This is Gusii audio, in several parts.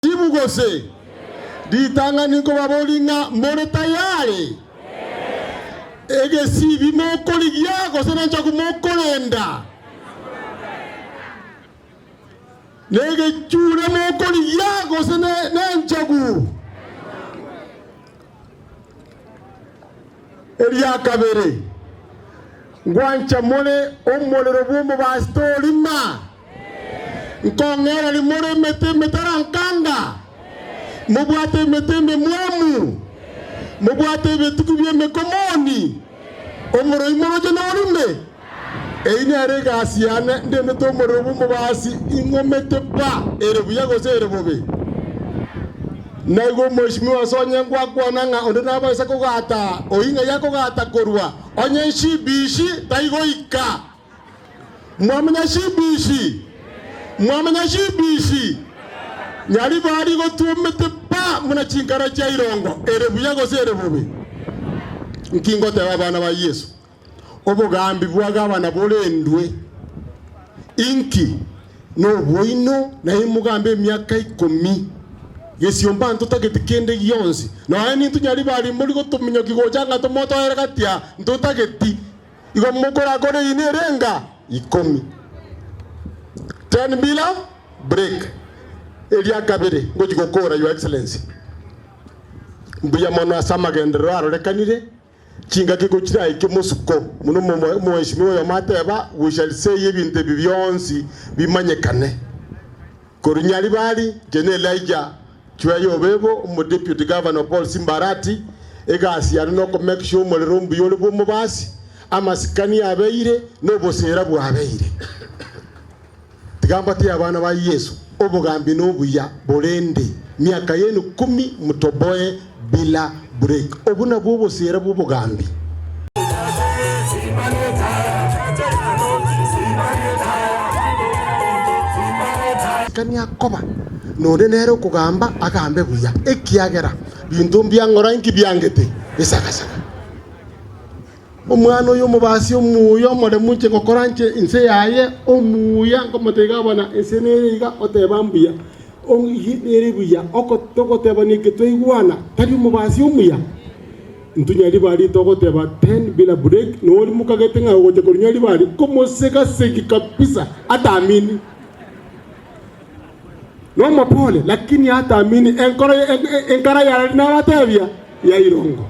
Jibu gose? Ritang'ani nkobaborie ng'a more tayari? Egesibi mokorigia gose nenchogu mokorenda? Negechure mokorigia gose nenchogu? Eria kabere, ngwancha more omorero bw'omobasi torima? Nkong'ereria more emete emetarankanga, mobwate emete ememwamu, mobwate ebituku bi'emekomoni, omoroi moroche norime. Eyio nero egasi yane, ndendete omorero bw'omobasi ing'omete pa, ere buya gose ere bobe. Naigwa omoishimiwa ase onye ngwakwana ng'a onde nabaisa kogata, oyio ng'ai akogata korwa, onye nshibishi taigoika. Mwamanya chibichi? Mwamanya chibichi? Nyaribari gotwomete pa buna chinkara chia irongo, ere buya gose ere bobe? Nki ngoteba abana ba Yeso? Obogambi bwa gavana borendwe. Inki? Nobwoino, naye mogambe emiaka ikomi. Gesiomba ntotageti kende gionsi. Nonya nintwe nyaribari mbori gotominyoki gocha ng'a tomotoere gati aa, ntotageti. Igo mokorakore eyio nere enga ikomi. Ten bila break. Eria kabere ngochi gokora your excellency. Mbuya mono ase amagenderero arorekanire, chingaki gochiraike mosuko buna omoheshimiwa oyomo ateba we shall say ebinto ebi bionsi bimanyekane. Korwa Nyaribari, inche ne Elijah Chweya Obebo, omodeputy governor Paul Simba Arati, egasi yane noko make sure omorero mbuya ore bw'omobasi, amasikani abeire, na oboseera bwabeire. Tiga mbatie abana ba Yeso, obogambi nobuya borende miaka yenu kumi mtoboe bila break. Obwo nabwo oboseera bw'obogambi. Masikani akoba, nonde nere okogamba agambe buya, ekiagera binto mbiang'ora inki biangete esagasaga. Omwana oyo omobasi omuya omoremu inche ngokora inche inse yaye omuya nkomotebia gavana ense nere iga oteba mbuya nere buya togotebania eke twaigwana tari omobasi omuya. Intwe Nyaribari togoteba ten bila break nori mokagete ng'a ogocha korwa Nyaribari komosegasegi kabisa ataamini. Nomopole lakini ataamini enkoro enkara yarari nabatebia ya irongo.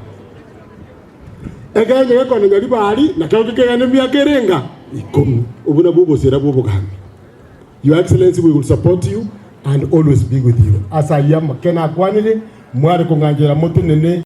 Ekerengo gekona Nyaribari nakio gekegenda emiaka ere enga ikomi. Obwo nabwo obosera bw'obogambi. Your Excellency we will support you and always be with you. Ase ayio amake nakwanire, mware kong'anchera motenene.